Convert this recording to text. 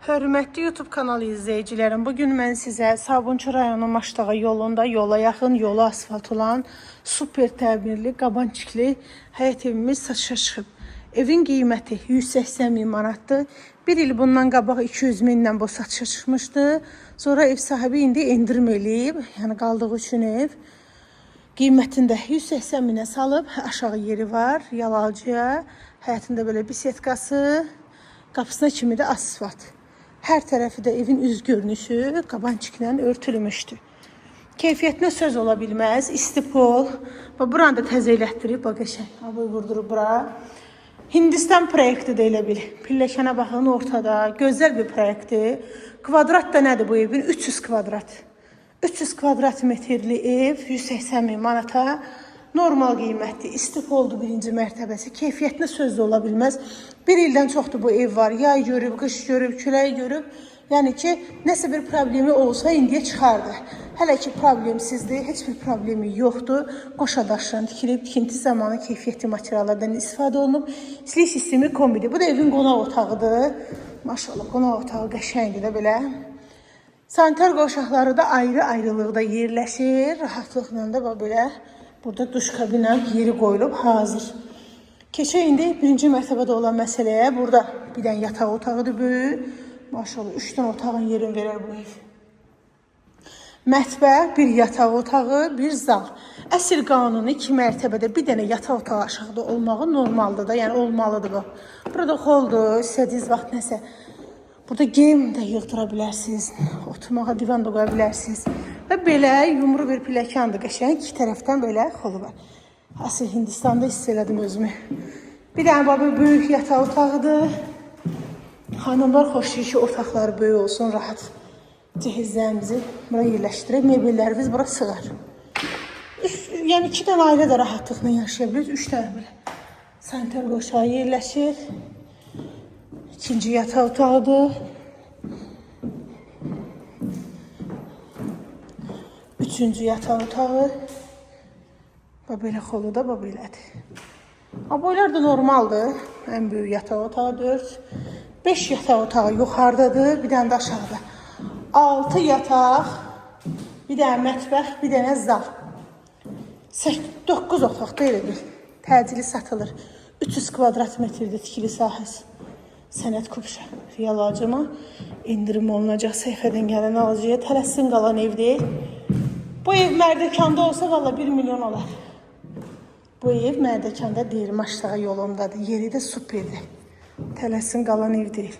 Hörmətli YouTube kanalı izləyicilərim, bugün mən sizə Sabunçu rayonu Maştağa yolunda yola yaxın, yola asfalt olan super təmirli, qabançikli həyət evimiz satışa çıxıb. Evin qiyməti 180 min manatdır. Bir il bundan qabaq 200 mindən bu satışa çıxmışdı. Sonra ev sahibi indi endirim eləyib, yəni qaldığı üçün ev. Qiymətini də 180 minə salıb, aşağı yeri var, yalalıcıya, həyətində belə bisetkası, qapısına kimi də asfalt. Hər tərəfi də evin üz görünüşü qabançiklə örtülmüşdü. Keyfiyyətinə söz ola bilməz. İstipol. Bax buranı da təzə elətdirib, bax qəşəng. Aboy vurdurub bura. Hindistan proyekti də elə bil. Pilləkənə baxın ortada. Gözəl bir proyektdir. Kvadrat da nədir bu evin? 300 kvadrat. 300 kvadrat metrli ev 180 min manata normal qiymətdir. İstipoldur birinci mərtəbəsi. Keyfiyyətinə söz də ola bilməz. Bir ildən çoxdur bu ev var. Yay görüb, qış görüb, külək görüb. Yəni ki, nəsə bir problemi olsa indiyə çıxardı. Hələ ki problemsizdir, heç bir problemi yoxdur. Qoşa daşla tikilib, tikinti zamanı keyfiyyətli materiallardan istifadə olunub. İstilik sistemi kombidir. Bu da evin qonaq otağıdır. Maşallah, qonaq otağı qəşəngdir də belə. Sanitar qovşaqları da ayrı-ayrılıqda yerləşir. Rahatlıqla da bax belə burada duş kabina yeri qoyulub hazır. Keçək indi birinci mərtəbədə olan məsələyə. Burada bir dənə yataq otağıdır böyük. Maşallah 3 dənə otağın yerini verər bu ev. Mətbəx, bir yataq otağı, bir zal. Əsl qanuni 2 mərtəbədə bir dənə yataq otağı aşağıda olmağı normaldır da, yəni olmalıdır bu. Burada holdur, istədiyiniz vaxt nəsə. Burada geyim də yığdıra bilərsiniz, oturmağa divan da qoya bilərsiniz. Və belə yumru bir pilləkəndir qəşəng, iki tərəfdən belə xolu var. Əsl Hindistanda hiss elədim özümü. Bir dənə bax bu böyük yataq otağıdır. Xanımlar xoşlayır ki, otaqları böyük olsun, rahat cihazlarımızı bura yerləşdirib, mebellərimiz bura sığar. Yəni 2 dənə ailə də rahatlıqla yaşaya bilər. 3 dənə belə sanitar qovşağı yerləşir. İkinci yataq otağıdır. Üçüncü yataq otağı. Bax belə xolu da, bax belədir. Aboylar da normaldır. Ən böyük yataq otağı 4. 5 yataq otağı yuxarıdadır, bir dənə də aşağıda. 6 yataq, bir dənə mətbəx, bir dənə zal. 9 otaqda elə bil. Təcili satılır. 300 kvadrat metrdə tikili sahəsi. Sənəd kupça. Real alıcıma endirim olunacaq səhifədən gələn alıcıya tələssin qalan ev deyil. Bu ev Mərdəkanda olsa valla 1 milyon olar. Bu ev Mərdəkanda deyil, Maştağa yolundadır. Yeri də superdir. Tələssin qalan ev deyil.